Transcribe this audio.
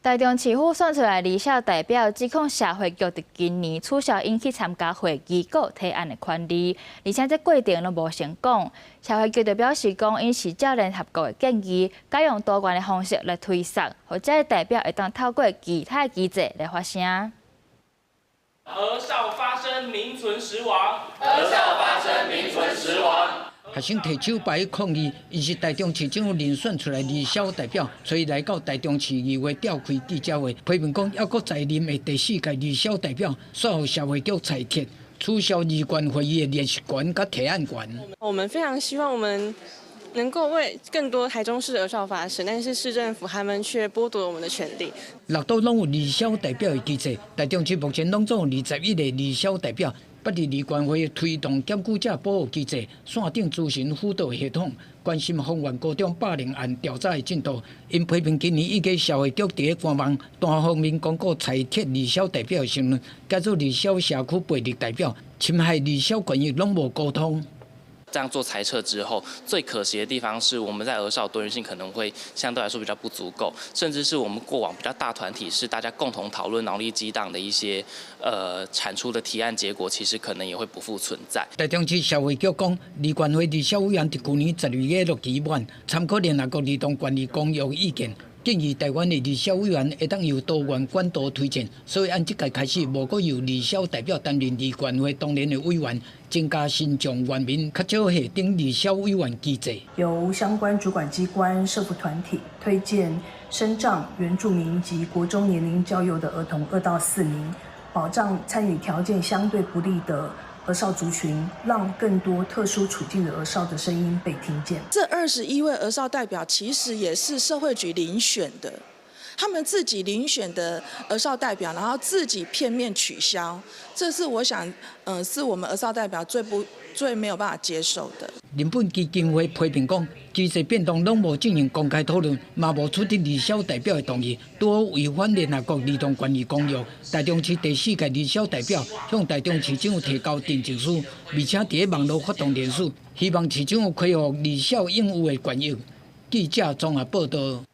台中市府選出來兒少代表，指控社會局佇今年取消𪜶去參加會議佮提案的權利，而且這過程攏無先講。社會局就表示講，𪜶是照聯合國的建議，改用多元的方式來推捒，予這个代表會當透過其他機制來發聲。兒少發聲，名存實亡。兒少發聲，名存實亡。學生提手牌抗議，𪜶是台中市政府遴選出來兒少代表，所以來到台中市議會召開記者會，批評講猶閣在任的第四屆兒少代表，煞予社會局裁撤，取消兒關會議的聯席權佮提案權。我們非常希望我們能夠為更多台中市兒少發聲，但是市政府他們卻剝奪我們的權利。六都攏有兒少代表的機制，台中市目前攏總有21個兒少代表。捌佇兒關會推動檢舉者保護機制、線頂諮詢輔導系統，關心豐原高中霸凌案調查的進度。𪜶批評今年以來社會局佇官網單方面公告裁撤兒少代表的身份，改做兒少社區培力代表，侵害兒少權益攏無溝通。這樣做裁撤之後，最可惜的地方是我們在兒少多元性可能會相對來說比較不足夠，甚至是我們過往比較大團體是大家共同討論腦力激盪的一些產出的提案結果，其實可能也會不復存在。台中市社會局講，兒關會兒少委員佇舊年12月落期滿，參考聯合國兒童權利公約意見，建議台灣的兒少委員會當由多元管道推薦，所以按這屆開始，無閣由兒少代表擔任兒關會當然的委員，增加身障原民較少歲等兒少委員機制。由相關主管機關、社福團體推薦身障、原住民及國中年齡較幼的兒童2到4名，保障參與條件相對不利的兒少族群，讓更多特殊處境的兒少的聲音被聽見。這21位兒少代表其實也是社會局遴選的，他們自己遴選的兒少代表，然後自己片面取消，這是我想，是我們兒少代表最不最沒有辦法接受的。人本基金會批評講，機制變動攏無進行公開討論，嘛無取得兒少代表的同意，拄好違反聯合國兒童權利公約。台中市第四屆兒少代表向台中市政府提交陳情書，而且佇網路發動聯署，希望市政府恢復兒少應有的權益。記者綜合報道。